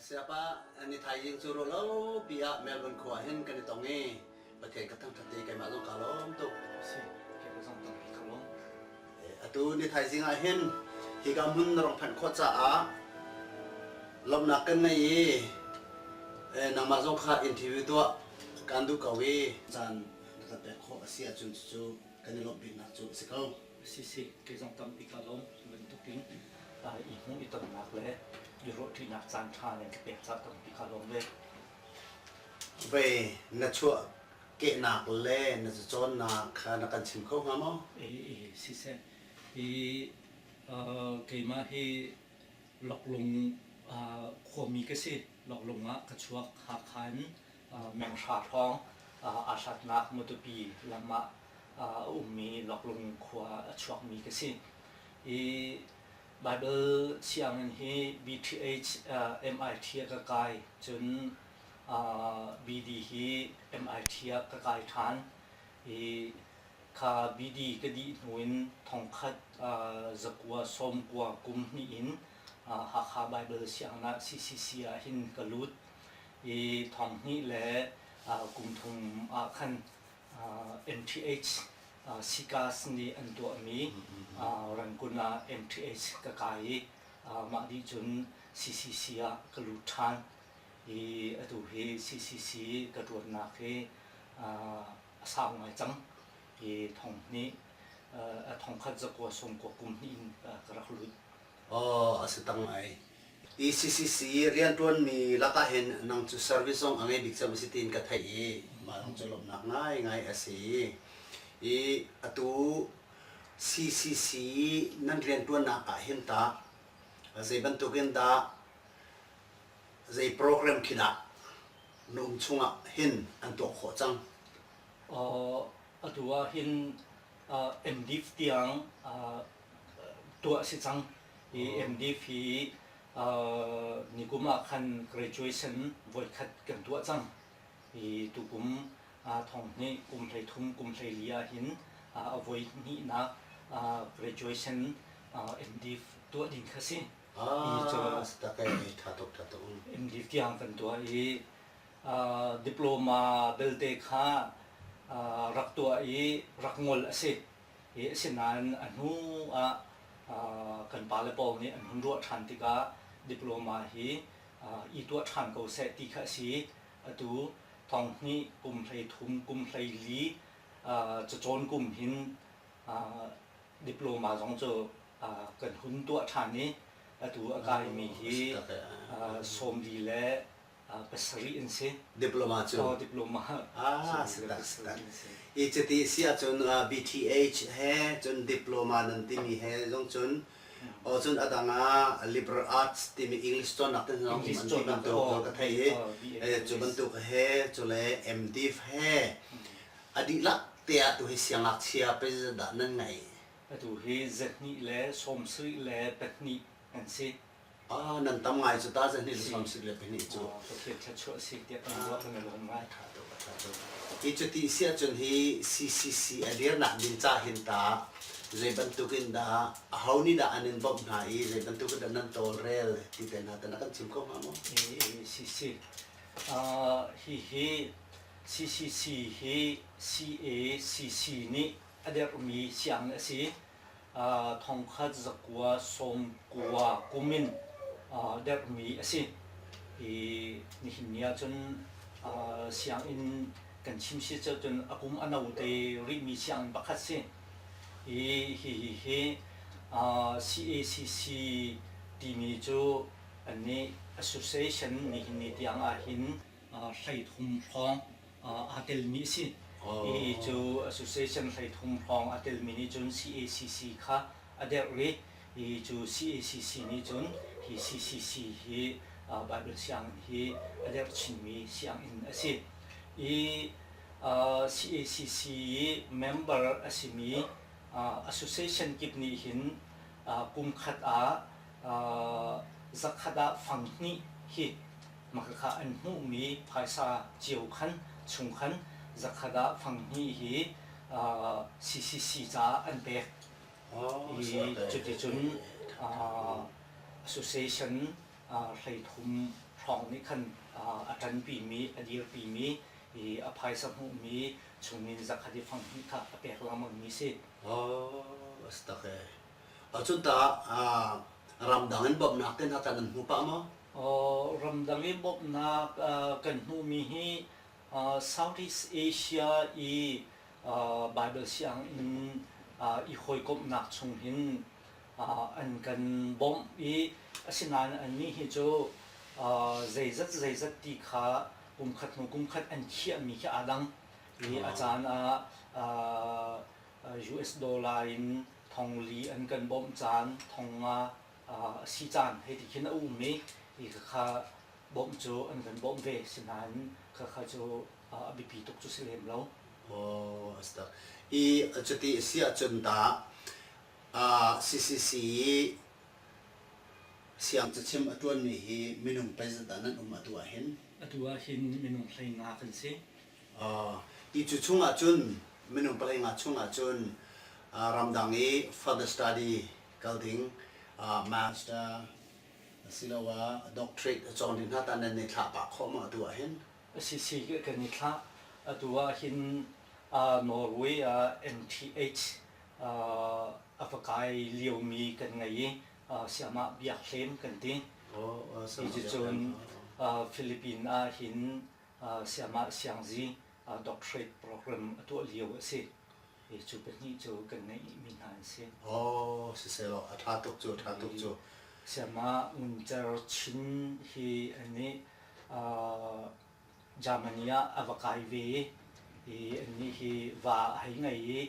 Sayapa ni thaizing cu ruahlo pi ah Melbourne khua hin kan i tong i Pathian ka thangṭhat i keimah zong kaa lawm tuk. Si, keimah zong tampi ka lawm. Atu ni thaizing ah hin hika hmun na rong phanh khawh caah lawmhnak kan ngei i nangmah zong kha interview tuah kaan duh ko i caan na kan pek khawh a si ahcun cucu kan i lawmh biknak cu a si ko. Si si, kei zong tampi ka lawm. Bantukin i hmuh i tonnak le i ruahṭinak caan ṭha nan ka pek caah tampi ka lawm ve. Vei na chuah kehnak le na cacawnnak kha na kan chim kho hnga maw? E, siseh, hi keimah hi Loklung khuami ka si. Loklung ah ka chuak. Hakha in menghra hrawng aa hlatnak Matupi lam ah a ummi Loklung khua a chuakmi ka si. I Baibal sianginn hi BTH MIT ah ka kai. Cun BD hi MIT ah ka kai ṭhan. I kha BD ka dih hnu in thongkhat zakua sawmkua kum hnih in Hakha Baibal sianginn ah CCC ah hin ka lut. I thonghnih le kum thum ah khan MTH CCAS nih an tuahmi Rangoon ah MTH ka kai i mah dih cun CCC ah ka lut ṭhan. I atu hi CCC ka ṭuannak hi a sau ngai cang. Hi thonghnih thongkhat zakua sawmkua kum hnih in ka rak lut. Aw, a si tak ngai. ECCC rianṭuanmi lakah hin nang cu service zong a ngei bik cem a si tiin ka theih i mah zong cu lawmhnak ngaingai a si. I atu CCC nan rianṭuannak ah hin tah zei bantukin dah zei program khi dah na um chungah hin an tuah khawh cang? Atu ah hin MDIF tiang tuah a si cang. Hi MDIF hi nikum ah khan graduation voikhat kan tuah cang. Hi tukum thonghnih kum 13 kum 14 ah hin a voi hnihnak graduation MDIF tuah ding kha si. Ah, tha tuk tha tuk. MDIF tiang kan tuah i diploma belte kha rak tuah i rak ngol a si. I asinain a hnu ah kan pale pawl nih an hun ruah ṭhan tikah diploma hi i tuah ṭhan ko seh ti kha a si. Atu thonghnih kum 13 kum 14 cacawn kum hin diploma zong cu kan hun tuah ṭhan i atu a kaimi hi 40 le pasarih an si. Diploma cu? Oh, diploma. Ah, si tak, si tak. I cuti si ahcun BTH he cun diploma nan timi he zong cun o cun a dang ah liberal arts timi English cawnnak te zong an ti bantuk ka thei i cu bantuk he cu le MDiv he a dihlak te ah tu hi siangngakchia pe dah nan ngei? Atu hi zahnih le sawmsarih le pahnih an si. Ah, nan tam ngai cu ta zahnih le sawmsarih le pahnih cu. Pathian thluachuah si tiah kan ruah kan i lawm ngai. Ṭha tuk, a ṭha tuk. Hi cuti si ahcun hi CCC a dirnak ding ca hin ta zei bantuk in dah aho nih dah an in bawmh hna i zei bantuk in dah nan tawlrel ti te hna te na kan chim kho hnga maw? CC. Hihi CCC hi CACC nih a derhmi sianginn a si. Thongkhat zakua sawmkua kum in derhmi a si. I nihin ni ahcun sianginn kan chim si cun a kum a no te rihmi sianginn pakhat si. I hihi hi CACC timi cu annih association nihin ni tiang ahhin 13 hrawng aa telmi a si. Hi cu association 13 hrawng aa telmi nih cun CACC kha a derh rih. Hi cu CACC nih cun hi CCC hi Bible sianginn hi a derh chinmi sianginn a si. I CACC i member a simi association kip nih hin kum khat ah zakhat ah fang hnih hi Makhakha an hmuhmi phaisa cio khan chung khan zakhat ah fang hnih hi CCC caah an pek. I cuticun association 13 hrawng nih khan a ṭanpimi, a dirpimi, i a phaisa hmuhmi chungin zakhat i fanghnih kha a pek lengmangmi si. Oh, a si tak ee. Cun tah ramdang in bawmhnak te hna tah nan hmu pah maw? Ramdang i bawmhnak kan hmuhmi hi Southeast Asia i Baibal sianginn i hawikomhnak chung hin an kan bawmh i asinain annih hi cu zeizat zeizat ti kha kumkhat hnu kumkhat an khiahmi khi aa dang i a caan ah US dollar in thongli an kan bawmh caan 500 a si caan hei ti khin a um i i khakha bawmh cu an kan bawmh ve sinain khakha cu a biapi tuk cu si lem lo. Oh, a si tak. I cuti a si ahcun tah CCC siang cachim a ṭuanmi hi minung pei dah nan um atu ahhin? Atu ahhin minung 15 kan si. Hi cu chungah cun minung 15 chungah cun ramdang i further study kal ding master asiloah doctorate a cawng ding hna tah nan i thlah pah khawh maw atu ahhin? Si si kan i thlah. Atu ahhin Norway ah NTH a va kai liomi kan ngei i siamah Biak Hlem kan ti. Hi cu cun Philippines ahhin Siamah Siangzi doctorate program a tuah lio a si. Hi cu pahnih cu kan ngeihmi hna an si. Oh, siselaw a ṭha tuk cu, a ṭha tuk cu. Siamah Ngun Cer Chin hi an Germany ah a va kai ve i annih hi va a hei ngei i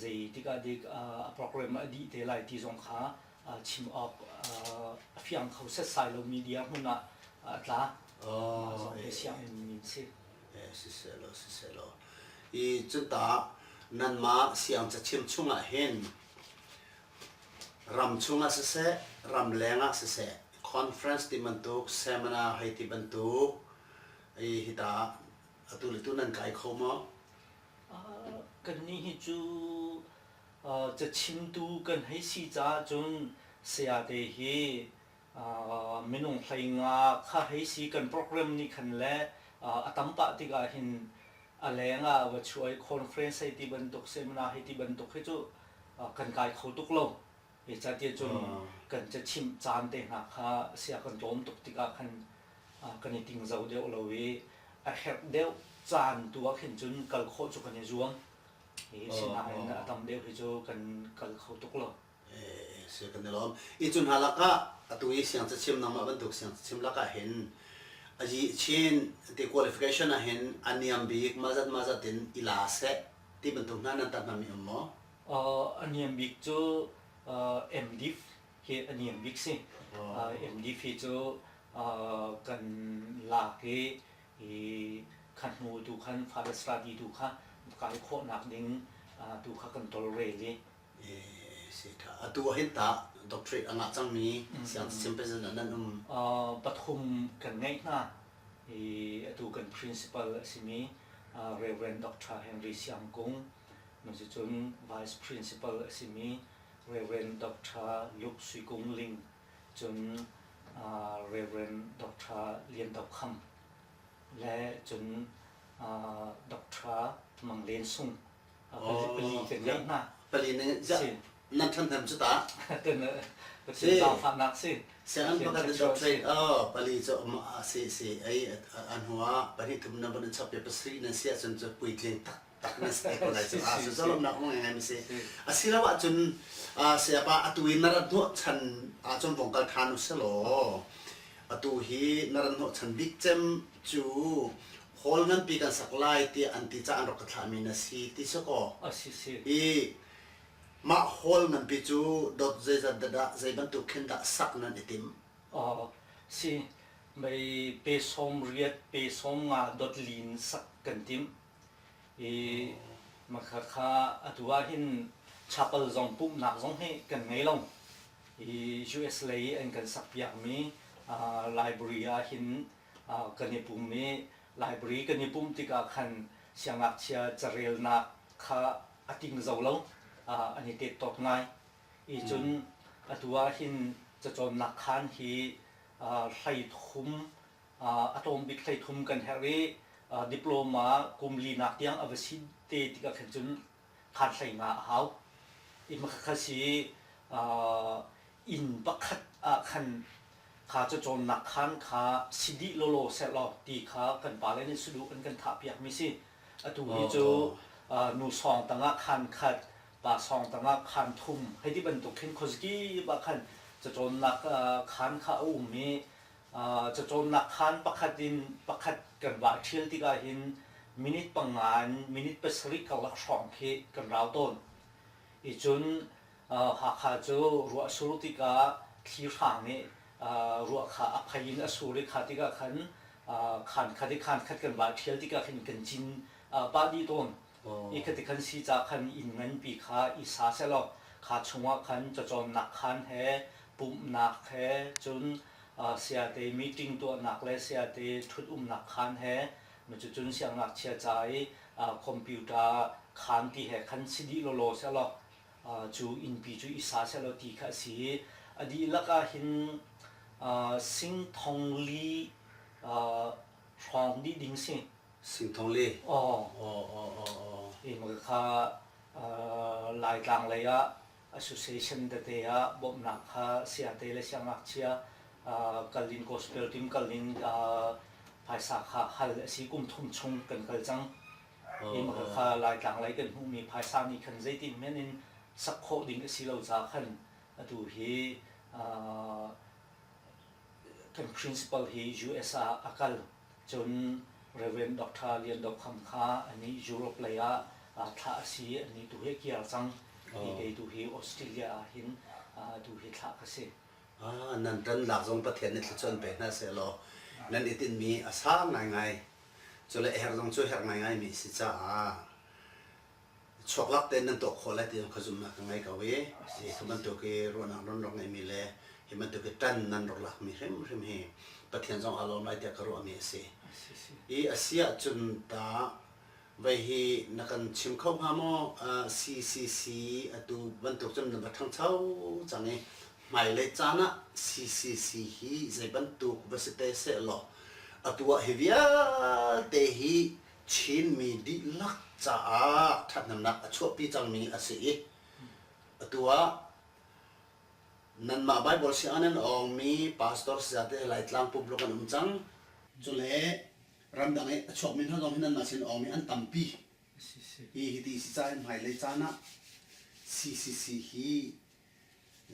zei tikah dik a program a dih te lai ti zong kha chim awk a fiang kho setsai lomi dirhmun ah a tla. Oh, Mah sianginn min si. Siselaw, siselaw. I cun tah nanmah siang cachim chungah hin ram chungah siseh, ram leng ah siseh, conference ti bantuk, seminar hei ti bantuk, i hita atu le tu nan kai kho maw? Kannih hi cu cachimtu kan hei si caah cun sayate hi minung 15 kha hei si kan program nih khan le a tam pah tikah hin a leng ah va chuah i conference hei ti bantuk seminar hei ti bantuk hi cu kan kai kho tuk lo. Zeicahtiah cun kan cachimh caan te hna kha sia kan tlawm tuk tikah khan kan i tingzo deuh lo i a herh deuh caan tu ah khin cun kal khawh cu kan i zuam. Hi sinain a tam deuh hi cu kan kal kho tuk lo. Si kan i lawm. I cu hna lakah atu i siang cachim nangmah bantuk siang cachim lakah hin ayi chin ti qualification ah hin a niam bik mazat mazat in i la seh ti bantuk hna nan tat hna mi um maw? A niam bik cu MDiv hi a niam bik si. MDiv hi cu kan lak i kha hnu tu khan father study tu kha kai khawhnak ding tu kha kan tolrel i Si tha. Atu ah hin tah doctorate a ngah cangmi siang president nan um? Pathum kan ngeih hna. I atu kan principal a simi Reverend Dr. Henry Siang Kung, cun vice principal a simi Reverend Dr. Luke Sui Kung Ling, cun Reverend Dr. Lian Do Kham le cun Dr. Mang Len Sung pali kan ngeih hna. Pali nan ṭhahnem cu ta. Pathian zaangfahnak si. Sianginn pakhat in doctorate oh pali cu si si ei an hnu ah pahnih thum na van chap pasarih nan si ahcun cu puitling tak tak nan si ko lai cu a cu lawmnak um ngai mi si asiloah cun sayapa atu i na rat hnawh chan ahcun vong kal ṭhan u selaw atu hi na rat hnawh chan bik cem cu hall nganpi kan sak lai tiah an ti caah an rak ka thlahmi na si ti si kaw. A si si. I mah hall nganpi cu dot zeizat dah zei bantuk khin dah sak nan i tim? Si mei pe 80 pe 50 dot lin sak kan tim. I makha kha atu ah hin chapel zong pumhnak zong hi kan ngei lo. I US lei an kan sak piakmi library ah hin kan i pum i library kan i pumh tikah khan siangngakchia carelnak kha a tingzo lo an i tettawt ngai. I cun atu ah hin cacawnnak khaan hi 30 a tlawm bik 33 kan herh i diploma kum linak tiang a va si te tikah khan cun khaan 15 a hau. I makha si inn pakhat ah khan kha cacawnnak khaan kha si dih lawlaw sehlaw ti kha kan pale nih saduh an kan thahpiakmi si. Atu hi cu nu sawng tangah khaan khat, pa sawng tangah khaan thum hei ti bantuk khin khuazakip ah khan cacawnnak khaan kha a um i cacawnnak khaan pakhat in pakhat kan vah ṭhial tikah hin minute panga in minute pasarih karlak hrawng khi kan rau tawn. I cun Hakha cu ruah sur tikah thli hrang nih ruah kha a phei in a sur i kha tikah khan khaan khat i khaan khat kan vah ṭhial tikah khin kan cin pah dih tawn. I khati khan si ca khan inn nganpi kha i sa sehlaw kha chungah khan cacawnnak khaan he pumhnak he cun sayate meeting tuahnak le sayate ṭhut umnak khaan he cucun siangngakchia ca i computer khaan ti he khan si dih lawlaw sehlaw cu innpi cu i sa sehlaw ti kha a si i a dihlak ah hin sing thong li hrawng dih ding si. Sing thong li? Aw. Aw aw aw aw. I kha Laitlang lei ah association tete ah bawmhnak kha sayate le siangngakchia kal in gospel team kal in phaisa kha hal a si kum thum chung kan kal cang. Hi kha Laitlang lei kan hmuhmi phaisa nih khan zeitin hmanh in sak khawh ding a si lo caah khan atu hi kan principal hi US ah a kal. Cun Rev. Dr. Lian Do Kham kha anih Europe lei ah thlah a si. Anih tu hi a kir cang. Hi kei tu hi Australia ah hin tu hi thlah ka si. Ah, nan ṭan lak zong Pathian nih thluachuah an pek hna sehlaw nan i tinhmi a sang ngaingai. Cule a herh zong cu herh ngaingaimi a si caah chuaklak tein nan tuah khawh lai ti zong kha zumhnak ka ngei ko i hi bantuk i ruahnak nan rak ngeihmi le hi bantuk i ṭan nan rak lakmi hrimhrim hi Pathian zong aa lawm lai tiah ka ruahmi a si. I a si ahcun ta vei hi na kan chim kho hnga maw CCC atu bantuk cun na va ṭhangcho cang i hmailei caan ah CCC hi zei bantuk va si te seh law atu ah hi vialte hi Chinmi dihlak caah ṭhathnemnak a chuahpi cangmi a si i atu ah nanmah Baibal sianginn an awngmi pastor sayate Laitlang pumpluk an um cang. Cule ramdang i a chuakmi hna zong hi nanmah sin awngmi an tampi. Hi hiti si ca in hmailei caan ah CCC hi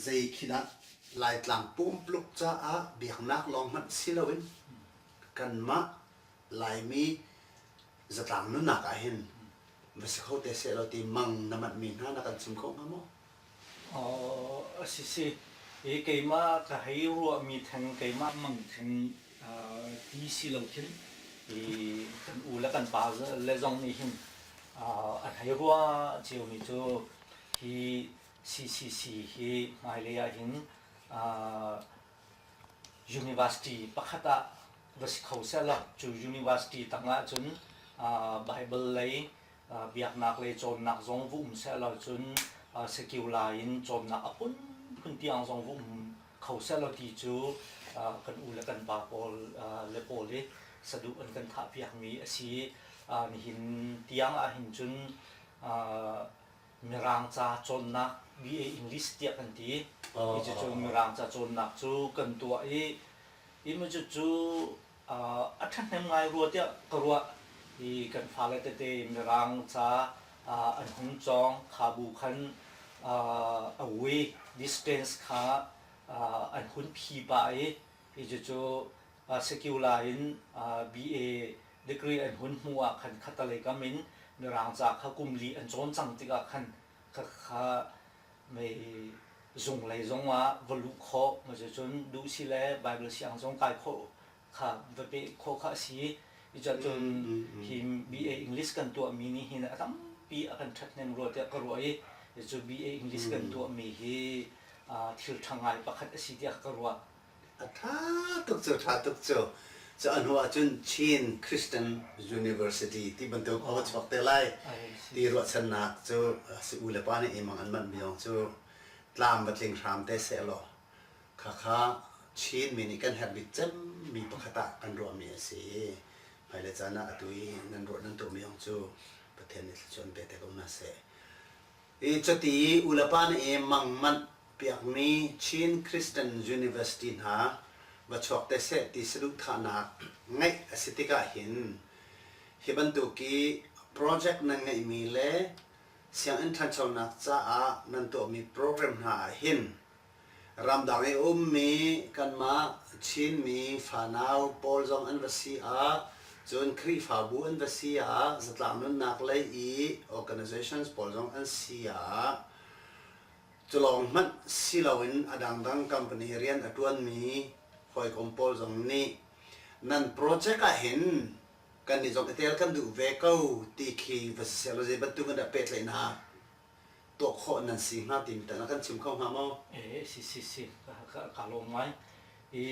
zei khi dah Laitlang pumpluk caah biaknak lawng hmanh si loin kanmah Laimi zatlang nunnak ah hin va si kho te seh law ti mang na manhmi hna na kan chim kho hnga maw? A si si. I keimah ka hei ruahmi theng keimah mang theng ti si lo khin i kan u le kan pa le zong nih hin an hei ruah ciomi cu hi CCC hi hmailei ah hin University pakhat ah va si kho sehlaw cu university tangah cun Bible lei biaknak lei cawnnak zong va um sehlaw cun secular in cawnnak a phunphun tiang zong va um kho sehlaw ti cu kan u le kan pa pawl le pawl i saduh an kan thahpiakmi a si. Nihin tiang ah hin cun Mirang ca cawnnak BA English tiah kan ti. Hi cucu Mirang ca cawnnak cu kan tuah i hi cucu a ṭhahnem ngai rua tiah ka ruah. Hi kan fale tete Mirang ca an hung cawng kha bu khan away distance kha an hun phi pah i hi cucu secular in BA degree an hun hmuh ah khan khattalei kam in Mirang ca kha kum li an cawn cang tikah khan kha mei zung lei zong ah va luh khawh ma cun duh si le Bible siang zong kai khawh kha va peh khawh kha a si i cun hi BA English kan tuahmi nih hin a tampi a kan ṭhathnem rua tiah ka ruah i cu BA English kan tuahmi hi thil ṭha ngai pakhat a si tiah ka ruah. A ṭha tuk cu, ṭha tuk cu. Cu a hnu ahcun Chin Christian University ti bantuk a va chuak te lai ti ruahchannak cu si u le pa nih imang an manh mi zong cu tlam va tling hram te sehlaw khakha. Chinmi nih kan herh bik cemmi pakhat ah kan ruahmi a si i hmailei caan ah atu i nan ruah nan tuahmi hong cu Pathian nih thluachuah an pe te ko hna seh. I cuti i u le pa nih i mang manh piakmi Chin Christian University hna va chuak te seh ti saduhthahnak ngeih a si tikah hin hi bantuk i project nan ngeihmi le sianginn ṭhanchonak caah nan tuahmi program hna ah hin Ramdang i ummi kanmah Chinmi fanau pawl zong an va si ah, cun Khrihfabu an va si ah, zatlang nunnak lei i organizations pawl zong an si ah, cu lawng hmanh si loin a dangdang company rian a ṭuanmi hawikom pawl zong nih nan project ah hin kannih zong i tel kan duh ve ko ti khi va si sehlaw zei bantuk in dah pehtlaihnak tuah khawh nan si hnga timi tah na kan chim kho hnga maw? Eh, si si si ka lawm ngai. I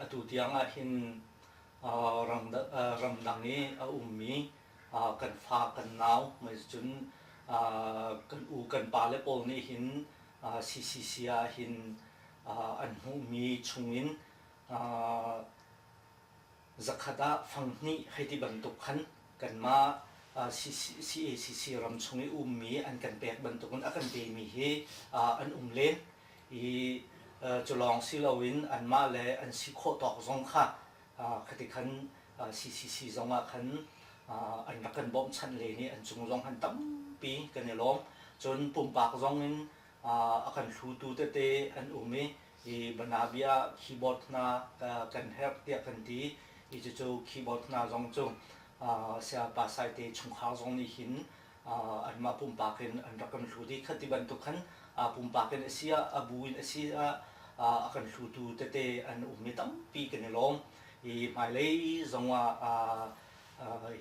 atu tiang ah hin ramdang i a ummi kan fa kan nau mei cun kan u kan pa le pawl nih hin CCC ah hin an hmuhmi chungin Zakhat ah fanghnih hei ti bantuk khan kanmah CACC ram chung i ummi an kan pek bantukin a kan pemi hi an um len i cu lawng si loin anmah le an si khawh tawk zong kha khati khan CCC zong ah khan an rak kan bawmhchanh len i an cung zong han tampi kan i lawm. Cun pumpak zong in a kan hlutu tete an um i i banabia keyboard hna kan herh tiah kan ti i cucu keyboard hna zong cu sayapa Saite chungkhar zong nih hin anmah pumpak in an rak kan hlu dih kha ti bantuk khan pumpak in a si ah a bu in a si ah a kan hlutu tete an um i tampi kan i lawm i hmailei zong ah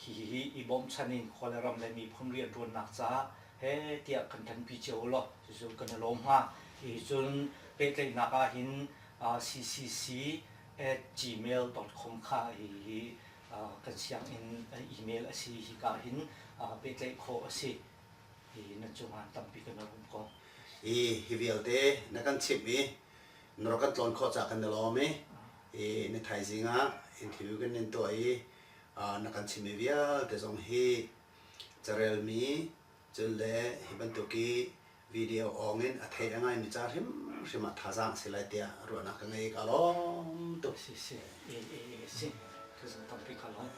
hihi i bawmchan in khua le ram le miphun rianṭuannak caah he tiah kan ṭanpi cio law cucu kan i lawm hnga. Hi cun pehtlaihnak ah hin ccc@gmail.com kha hihi kan sianginn email a si hika hin pehtlaih khawh a si. Hi nan cungah tampi kan rak um ko. Hi hi vialte na kan chimh i na rak kan tlawn khawh caah kan i lawm i i ni thaizing ah interview kan in tuah i na kan chimmi vialte zong hi carelmi cun le hi bantuk i video awng in a thei a ngaimi ca hrimhrim ah thazaang a si lai tiah ruahnak ka ngei ka lawm tuk. Si si e e si. Tampi ka lawm.